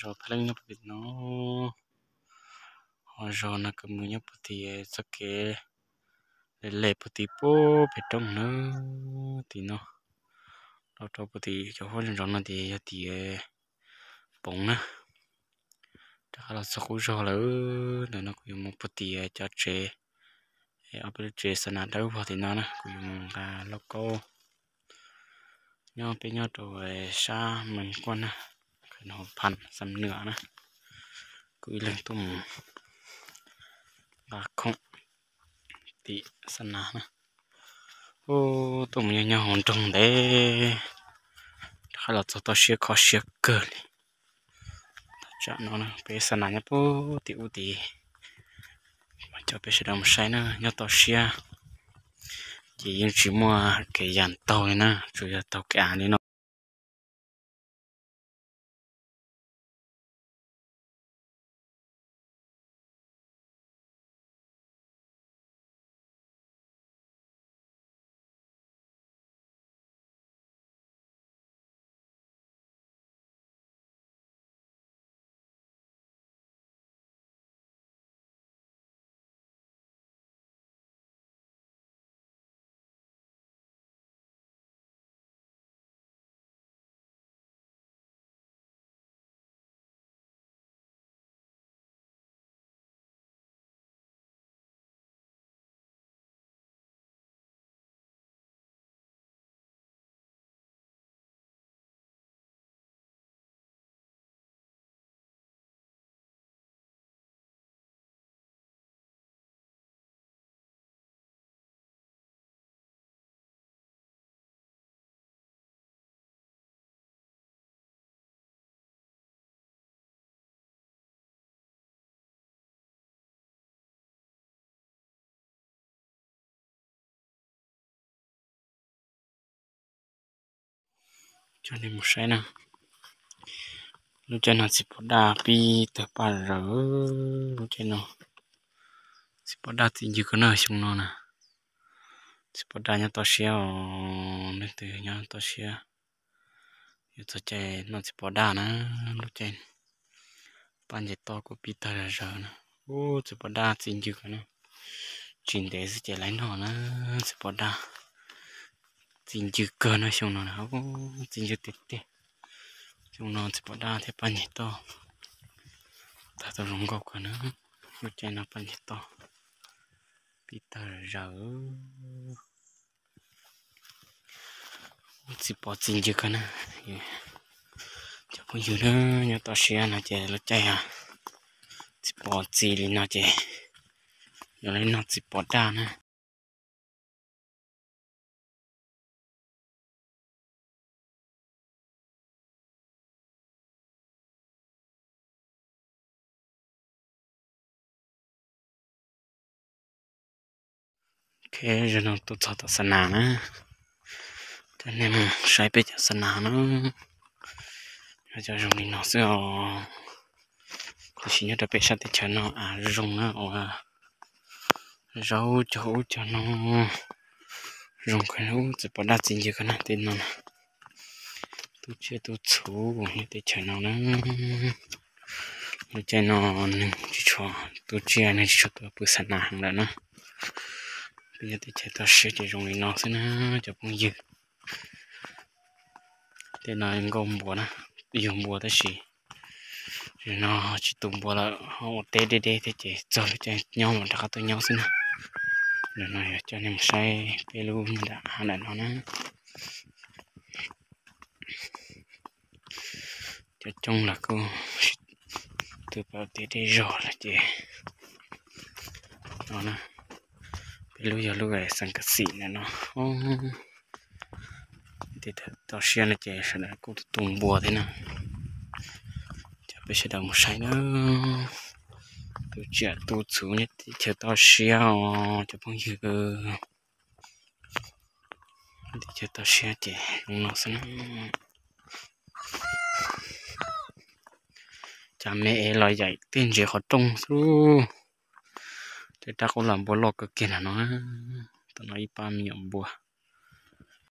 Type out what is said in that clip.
Phaj Leej nyob puag tim no, ho zog no kws mus nyob puag tim txoj kev le le puag tim puag pem roob na, tim no. Los rau puag tim cov huab zog no ces yog tim Poov na. Rov qab los txog qub zog lawm, ntawm no kuv yuav mus puag tim cov tsev, ob peb lub tsev xa nas dawb vog tim no na, kuv yuav mus nqa lauj kaub. Nyob peb nyob rau sab Mees Kuaj na, Kham Noo Phas Xam Nwa na, kuv ib leeg tuaj mus nqa khoom tim xa nas na. Ub, tuaj mus nyob nyob hauv nroog ntev, rov qab los txog toj siab kho siab kawg li. Tam no peb xa nas nyob puag tim ub tid, mas coj peb sawv daws mus saib na, nyob toj siab ces yeej tsis muaj kev yam taug li na, tsuas yog taug kev av li no. Coj nej mus saib na, lub caij no txiv pos daj pib tawg paj zaws, lub caij no txiv pos daj txi ncw kawg na xyoo no na. Txiv pos daj nyob toj siab os, leej twg nyob toj siab yuav txog caij noj txiv pos daj na. Lub caij paj nce toj kuj pib tawg zaws na. Ub, txiv pos daj txi ncw kawg na, tsis ntev xwb ces lawv noj na. Txiv pos daj txi ncw kawg no xyoo no na, txi ncw tiag tiag. Xyoo no txiv pos daj thiab paj nce toj tawg tau zoo nkauj kawg na. Lub caij no paj nce toj pib tawg zaws. Txiv pos txi ncw kawg na. Cov phooj ywg na, nyob toj siab no ces lub caij txiv pos txi li no ces yuav los noj txiv pos daj na. Ok, zaum no tuaj txog tom xa nas na, coj nej mus saib peb cov xa nas na. Cov zoo li no xwb os. Tiam sis nyob rau peb sab teb chaws no av zoo na, ua zaub cog ub cog no zoo kawg. Txiv pos daj txi ncw kawg na, tej no na. Tu tsiaj tu txhuv nyob teb chaws no na. Lub caij no neeg tsis tshua tu tsiaj, neeg tsis tshua tuaj pw xa nas heev lawm na. Peb nyob teb chaws toj siab ces zoo li no xwb na cov phooj ywg. Tej no nkauj npua na, yug npua tab sis zaum no tsis tu npua lawm, ho ua teb deb deb thiab ces txog lub caij nyob mas rov qab tuaj nyob xwb na. Zaum no yog coj nej mus saib peb lub nram hav ntawm no na. Cov coob los kuj twb pab tias deb zog lawm ces no na, peb lub yog lub xeev kas xim ntawm no. Tej toj siab no ces sawv daws kuj tu npua thiab na. Coj peb sawv daws mus saib na. Tu tsiaj tu txhuv nyob teb chaws toj siab os cov phooj ywg. Teb chaws toj siab ces zoo no xwb na. Cas me es los yaim tej ntses qhov rooj xwb. Tej rab qub los npua loj kawg kiag nram no. Tam no ib pab me nyuam npua.